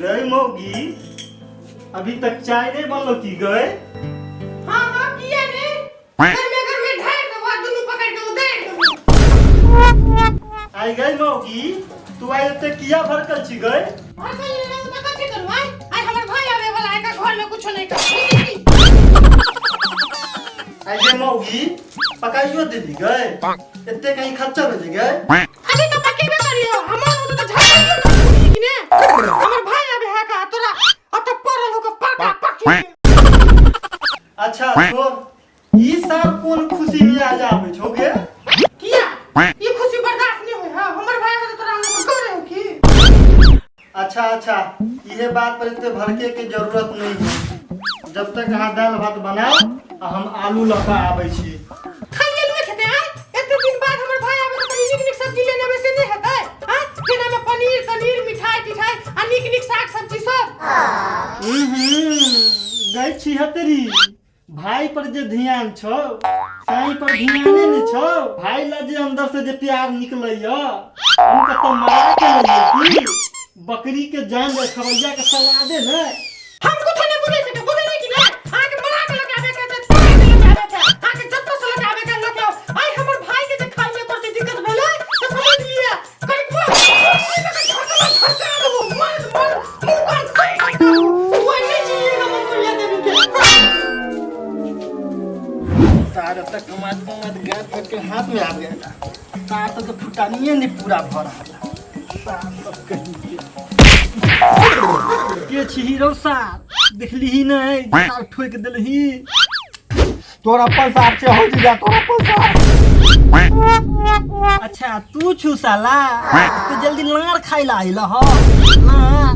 गई मौगी, अभी तक चाय नहीं बनलो की गए? हाँ हाँ, किया ने घर में ढार देबो, दुनू पकड़ के उधार देबो। आई गई मौगी, तू आई एते किया भड़कल छी गए? भड़कल नहीं रहू त कथी करू? आइ आइ हमर भाई आवे वाला है, का घर में कुछो नहीं कर। आई गई मौगी, पकाइयो देली गए? एते कहीं खर्चा भेज गए? अभी तो पकेबे करियो, हमर हो त झड़ाइयो न बुझली कि ने। हमर भाई आवे है का तोरा अत पड़ल हो के पका पकी। अच्छा छोड़, ई साल कोन खुशी में आ जाबे छोगे? किया ई खुशी बर्दाश्त नहीं होय है? हमर भाई आवे त तोरा अंदर करे हो की? अच्छा अच्छा, इहे बात पर इतने भड़के के जरूरत नहीं है। जब तक अहाँ दाल भात बनाओ आ हम आलू लऽ कऽ आबै छी। खाली आलूए खेतै? आय एते दिन बाद हमर भाई आवे त कनी नीक नीक सब्जी लेने आबै से नहीं हेतै? आय जेना में पनीर तनीर, मिठाई तिठाई आ नीक नीक साग सब्जी सब। गई छी हतरी, भाई पर जे ध्यान छौ साई पर ध्याने ने छौ। भाई ला जे अंदर से जे प्यार निकलैया, हम कतौ मारा के लइए की बकरी के जान दे खवैया के सवादे ने। हम कुछ नहीं बुझै छै, बुझै कि ने? अहाँ के मरा के लगे आवे के छै, तोरा के लगे आवे छै, अहाँ के जत्तो से लगे आवे के लगे आओ। आइ हमर भाई के जे खाइ में करते दिक्कत भेलै त समझ लिया कनिकबो झटका देबो, मर मर मुंह कान सब काट देबो। तू आइ नहीं जिएगा मंगोलिया देवी के। सार तक कमात कमात गैस के हाथ में आ गया था, सार तक तो फुटानिए नहीं पूरा भर रहा था। सार सब कहीं के छी रौ सार, देखली ही नहीं सार ठोक देलही। तोर अपन सार छे हो जीजा, तोर अपन सार। अच्छा तू छु साला, तो जल्दी लार खाइ ला आइल हो लार।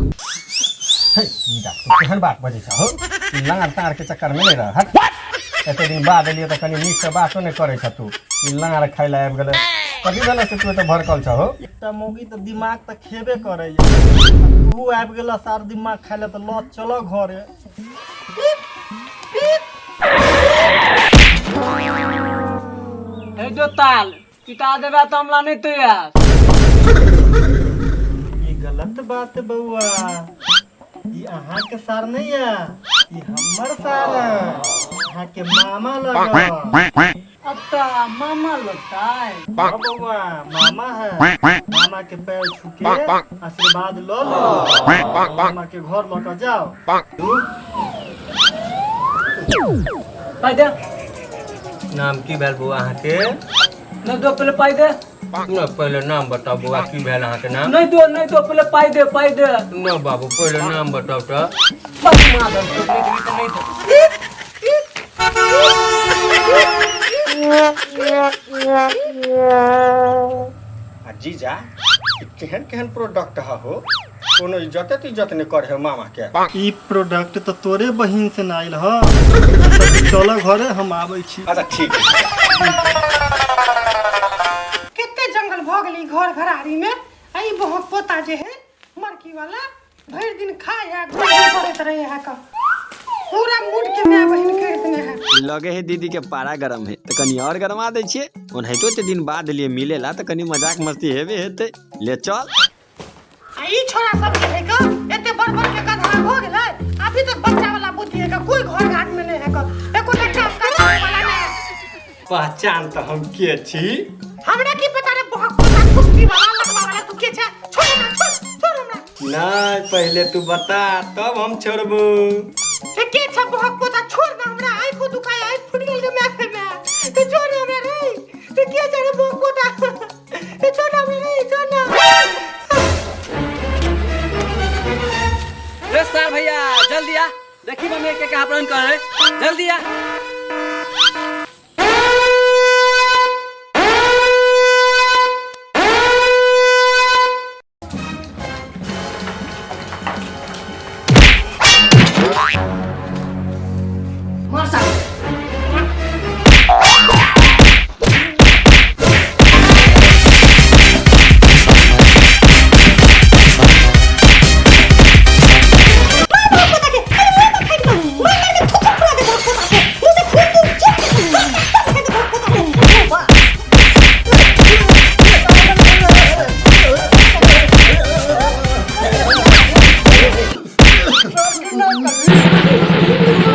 हे जीजा, तू केहन बात बजै छ हो? ई लार तार के चक्कर में नहीं रह। हट, एते दिन बाद एलियै तऽ कनी नीक से बातो नहि करै छ तू। ई लार खाइ ला आबि गेलै, कथी भेलै से तू एते भड़कल छ हो? एकटा मौगी तऽ दिमाग तऽ खेबे करैया, तू आबि गेला सार दिमाग खाइ ला तऽ लऽ चल घरे। हे जो ताल पिटा देबे तऽ हमरा नहीं तैयार। ई गलत बात बउआ, ई अहाँ के सार नहीं है, ई हमर सार है, अहाँ के मामा लगा। अत्ता मामा लगता है? हाँ बउआ, मामा है। मामा के पैर छू के आशीर्वाद लो लो, मामा के घर लऽ के जाओ। पाई दे। नाम की भेल बौआ अहाँके? नहीं दो, पहले पाई दे। न पहले नाम बताओ बौआ, की भेल अहाँके नाम? नहीं दो, नहीं दो, पहले पाई दे, पाई दे। न बाबू, पहले नाम बताओ तऽ। बस माधव, तो नहीं देबी तऽ नहीं दे। आ जीजा, ई केहन केहन प्रोडक्ट ह हो? कोनो इज्जते तिज्जत नहि करे है मामा के। ई प्रोडक्ट तऽ तोरे बहिन से ना आयल ह। चल घरे, हम आबै छी। अच्छा ठीक है। कते जंगल भऽ गेलै घर घरारी में। आ ई बहुत पोता जे है मरकी वाला, भरि दिन खाय है, घूर करैत रहे है, का पूरा मूड के माय बहिन कर देने है। लगे है दीदी के पारा गरम है तो कनी और गरमा दै छियै। ओनाहितो एते दिन बाद लिए मिलेला तऽ कनी मजाक मस्ती हेबे हेतै, ले चल। आ ई छोरा सब जे है का एते बड़ बड़ के गधा हो गेलै, अभी तक बच्चा वाला बुद्धि है का, कोई घर घाट में नहीं है का, एको टा काम काज करे वाला नहीं। पहचान तऽ हम के छी? हमरा की पता रे बहक पोता कुश्ती वाला लकवा वाला, तू के छै? छोड़ हमरा, छोड़ छोड़ हमरा। नहीं, पहले तू बता तब हम छोड़बू। से के छै बहक पोता? छोड़ ना हमरा, आँखो दुखाय, आँख फुट गेल गे my में। ते छोड़ हमरा रे, ते के छै रे बहक पोता? ते छोड़ हमरा रे, छोड़ ना। रे सर भैया जल्दी आ, देखी मम्मी के कहाँ प्रण कर रहे, जल्दी आ। मार साला। किडनैप करबी।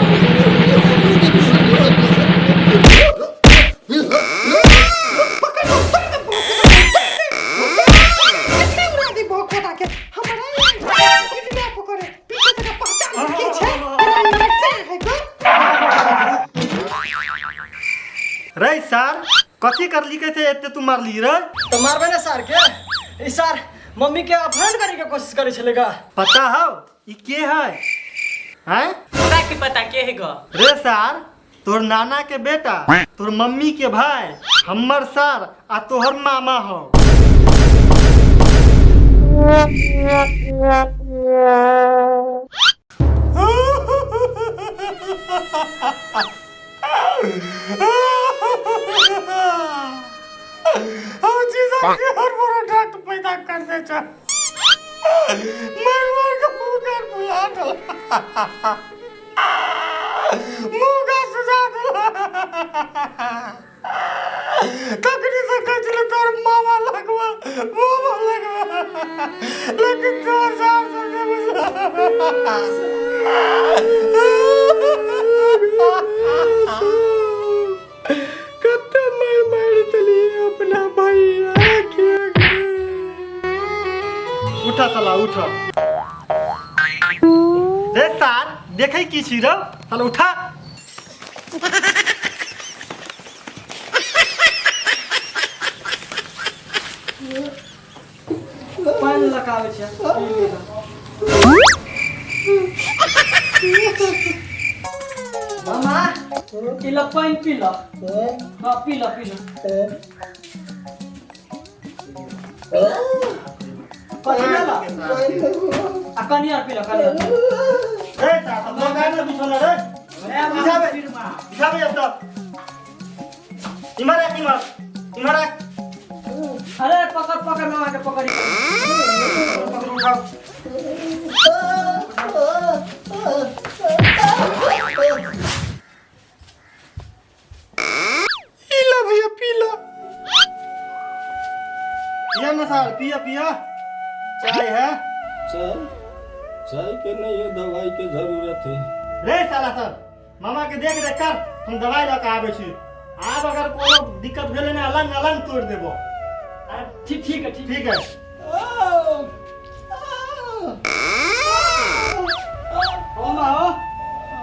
कितने उड़ा दी भोग कोटा के हमरा किडनैप करे पीछे से पहचान के छै से है गो। रे सार, कथी करली के थे एते तू मारली रे? तो मारबे ने सार के, ई सार मम्मी के अपहरण करे के कोशिश करे छलेगा। पता हो ई के है? हैं? पता के पता के है ग? रे सार, तोर नाना के बेटा, तोर मम्मी के भाई, हम्मर सार आ तोहर मामा हो। हम चीज के हर बड़ा डॉक्टर पैदा कर दे छ, मार मार के मुंह कर बुला दल, मुंह का सुझा दल। तकनी से कहै छलै तोर मामा लगवा, मामा लगवा, लेकिन तोर सार सब नहि बुझल। कते मारि मारि देलियै अपना भैया के। उठा साला उठा। रे सार, देखै की छी रे? साला उठा। पानि लगाबै छै। मामा, ई ल पानि पी ल। हाँ, पी ल, पी ल। कथी भेल? आ कनि आर पी ल, कनि आर। रे सार, सब लोग आए ना बिछौना रे। बिछाबे, बिछाबे एतऽ। इम्हर आ, इम्हर, इम्हर आ। अरे पकड़, पकड़ मामा के, पकड़ी। पकड़, उठाओ। पी ला भैया, पी ला। पिया ना सार, पिया पिया, चाय है। चाय? चाय के नहीं है, दवाई के जरूरत है। रे साला सर, मामा के देख रेख कर, हम दवाई लऽ के आबै छी। आब अगर कोनो दिक्कत भेलै ने, अलंग अलंग तोड़ि देबो। अरे ठीक, ठीक है, ठीक। ठीक है। ओ मामा हो,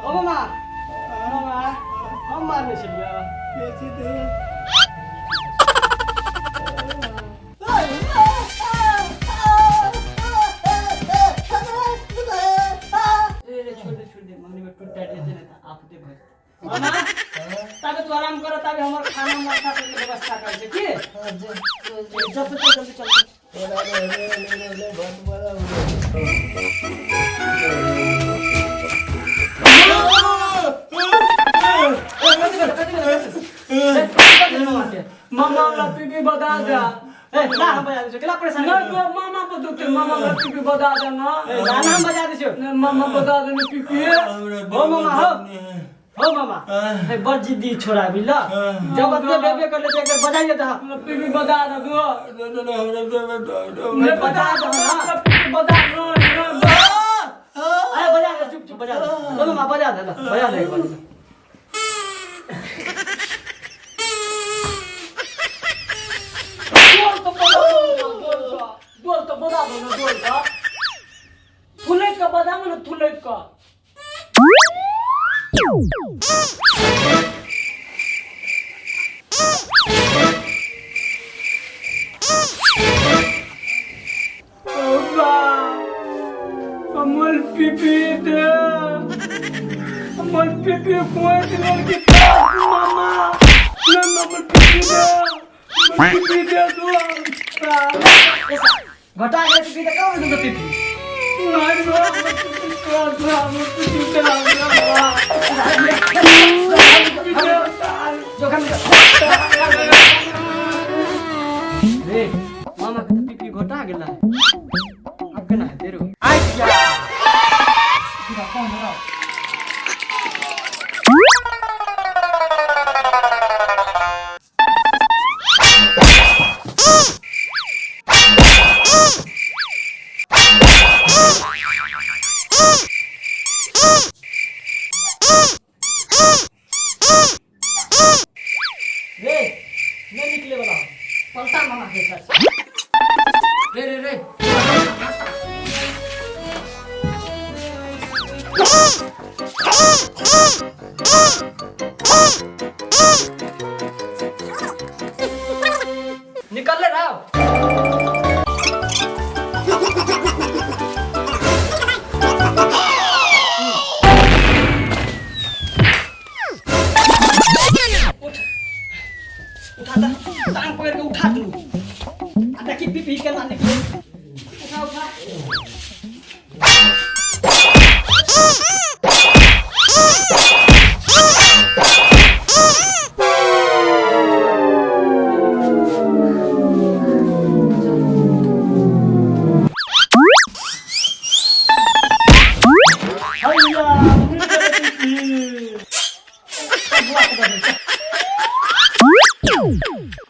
ओ मामा, मामा, हम मारने छलियै। रे रे, छोड़ दे, छोड़ दे, मम्मी में टूट टाइट जेतै ने तऽ आफते भऽ जेतै। मामा, ताबे तू आराम कर, ताबे हमर खाना नास्ता सबके व्यवस्था करै छै की। चल चल, जल्दी चल। मामा वाला पीपी बता दे। ए ना, हम बजा दै छियौ, केला परेशान नहीं तो मामा बतौते, मामा वाला पीपी बता दे ना। ए ना ना, हम बजा दै छियौ। नहीं, मामा बता दे ना पीपी। हो मामा, हो हो मामा, ए बड़ जिद्दी छोरा बुझल, जब एते बेबे कर लेते, एक बेर बजाइए तऽ। पीपी बता दे दो। नहीं, बजा दे ना। पीपी बता दो। अरे बजा दे, चुप चुप, बजा दे। चलो मामा, बजा दे, ल, बजा दे एक बार। डोल तो बता दो ना, डोल तो, डोल तो बता दो ना, डोल तो थुलक का बता दो ना, थुलक का। अमल पीपी दे, अमल पीपी कोई लड़की मामा ना, अमल पीपी दे, अमल पीपी दे दो। घटा गेलै पीपी तऽ कहाँ होइत पीपी? नहीं दो, अमल पीपी दे दो, अमल पीपी दे दो। जोखम रे, मामा के तऽ पीपी घोटा गेलै, आब केना हेतै रो? आइडिया। रे नहीं निकले वाला पलटा मामा के साथ। रे रे रे